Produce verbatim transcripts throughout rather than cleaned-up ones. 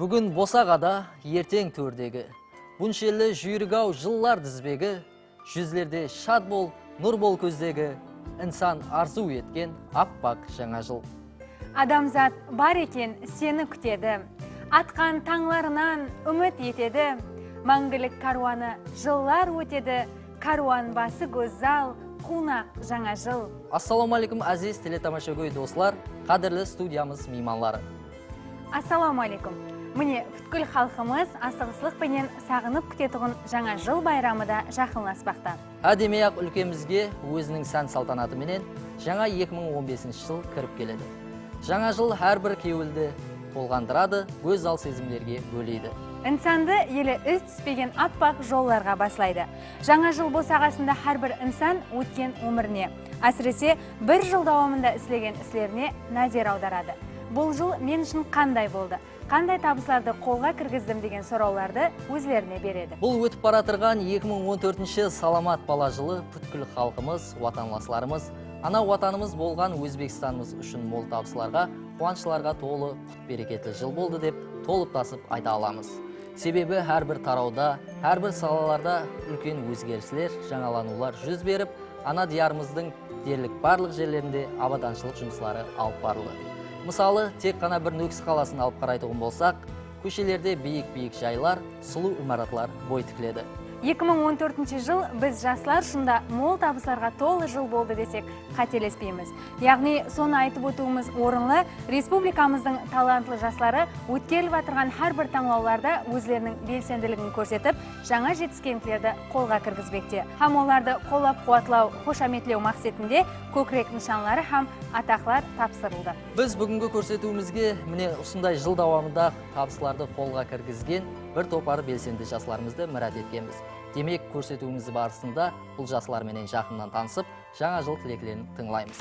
Búgin bosaǵada, erteń tórdegi, bunshelli júyrik-aw jıllar dizbegi, júzlerde shad bol, nur bol kózdegi, insan arzıw etken appaq jańa jıl. Adamzat bar eken, seni kútedi. Atqan tańlarınan úmit etedi. Máńgilik kárwanı jıllar ótedi. Kárwan bası gózzal, quwnaq jańa jıl. Assalawma áleykum, áziz teletamashagóy doslar, qádirli studiyamız miymanları. Assalawma áleykum. Mine, pútkil xalqımız asıǵıslıq penen saǵınıp kútetuǵın Jańa jıl bayramı da jaqınlaspaqta. Há demey-aq, úlkemizge óziniń sán-saltanatı menen jańa eki mıń on besinshi jıl kirip keledi. Jańa jıl hár bir kewildi tolǵandıradı, gózzal sezimlerge bóleydi. Insandı ele iz túspegen appaq jollarǵa baslaydı. Jańa jıl bosaǵasında hár bir insan ótken ómirine, ásirese, bir jıl dawamında islegen islerine názer awdaradı. Bul jıl men ushın qanday boldı? Qanday tabıslardı qolǵa kirgizdim degen sorawlardı ózlerine beredi. Bul ótip baratırǵan eki mıń on tórtinshi salamat bala jılı pútkil xalqımız, watanlaslarımız, ana watanımız bolǵan Ózbekstanımız ushın mol tabıslarǵa, quwanıshlarǵa tolı, qut-bereketli jıl boldı dep tolıp-tasıp ayta alamız. Sebebi hár bir tarawda, hár bir salalarda úlken ózgerisler, jańalanıwlar júz berip, ana diyarımızdıń derlik barlıq jerlerinde abadanshılıq jumısları alıp barıldı. Mısalı, tek ǵana bir Nókis qalasın alıp qaraytuǵın bolsaq, kóshelerde biyik-biyik jaylar, sulıw imaratlar boy tikledi. Eki mıń on tórtinshi jıl biz jaslar ushın da mol tabıslarǵa tolı jıl boldı desek, qátelespeymiz. Yaǵnıy, sonı aytıp ótiwimiz orınlı, respublikamızdıń talantlı jasları ótkerilip atırǵan hár bir tańlawlarda ózleriniń belsendiligin kórsetip, jańa jetiskenliklerdi qolǵa kirgizbekte hám olardı qollap-quwatlaw, xoshametlew maqsetinde kókirek nıshanları hám ataqlar tapsırıldı. Biz búgingi kórsetiwimizge mine usınday jıl dawamında tabıslardı qolǵa kirgizgen bir topar belsendi jaslarımızdı mirát etkenbiz. Demek, kórsetiwimiz barısında bul jaslar menen jaqınnan tanısıp, Jańa jıl tileklerin tıńlaymız.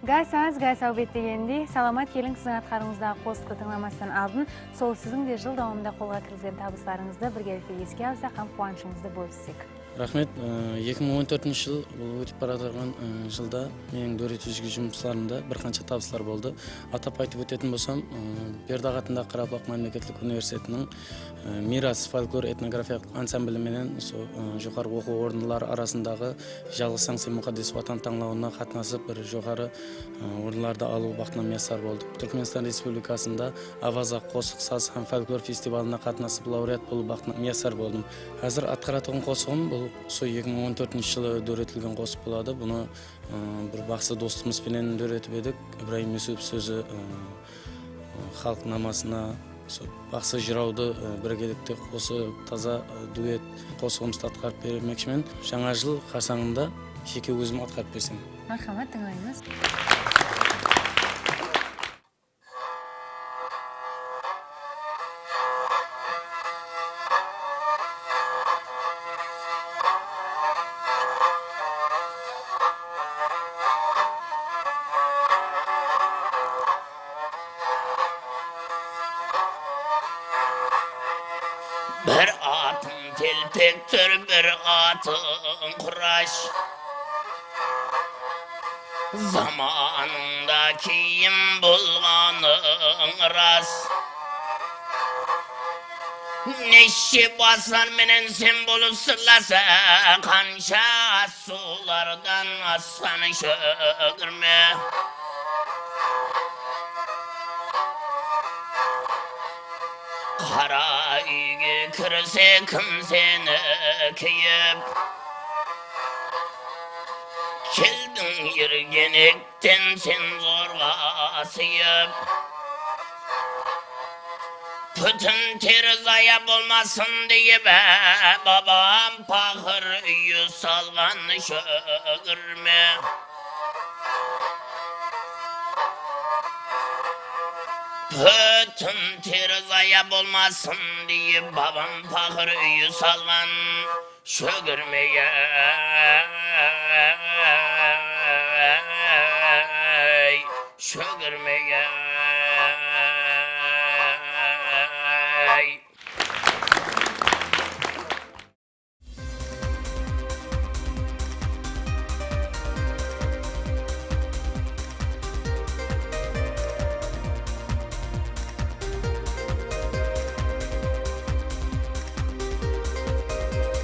Gás az, gás áwbet degendey, salamat keliń, siziń atqarıwıńızdaǵı qosıqtı tıńlamastan aldın, sol siziń de jıl dawamında qolǵa kirgizgen tabıslarıńızdı birgelikte eske alsaq hám quwanıshıńızdı bólissek. Raxmet. Ee, eki mıń on tórtinshi jıl, bul ótip baratırǵan, ee, jılda meniń dóretiwshige jumıslarımda bir qansha tabıslar boldı. Atap aytıp ótetin bolsam, ee, Berdaq atındaǵı Qaraqalpaq mámleketlik universitetiniń Miras folklor-etnografiyalıq ansambli menen usı, ı, joqarı oqıw orınları arasındaǵı Jalǵızsań sen muqaddes Watan tańlawına qatnasıp, bir joqarı, ı, orınlardı alıw baxtına miyasar boldıq. Túrkmenstan Respublikasında Avaza qosıq, saz hám folklor festivalına qatnasıp, laureat bolıw baxtına miyasar boldım. Házir atqaratuǵın qosıǵım bul usı eki mıń on tórtinshi jılı dóretilgen qosıq boladı. Bunı, ı, bir baqsı dostımız benen dóretip edik. Ibrayım Yusupov sózi, ı, xalıq namasına, sol baqsı jırawdı, e, birgelikte qosıp, taza, e, duet qosıǵımızdı atqarıp bermekshimen. Jańa jıl qarsańında jeke ózim atqarıp bersem. Marhamat, tıńlaymız. Bir atım telpektir, bir atım qurash. Zamanıńda kiyim bolǵanıń ras. Neshe baslar menen sen bolıp sırlasa, qansha suwlardan asqan shógirme. Qara úyge kirse, kim seni kiyip? Keldiń ergenekten sen zorǵa sıyıp. Pútin teri zaya bolmasın deyip, e, babam paqır úyi salǵan shógirme. Pútin teri zaya bolmasın deyip, babam paqır úyi salǵan shógirme, ey, shógirme, ey.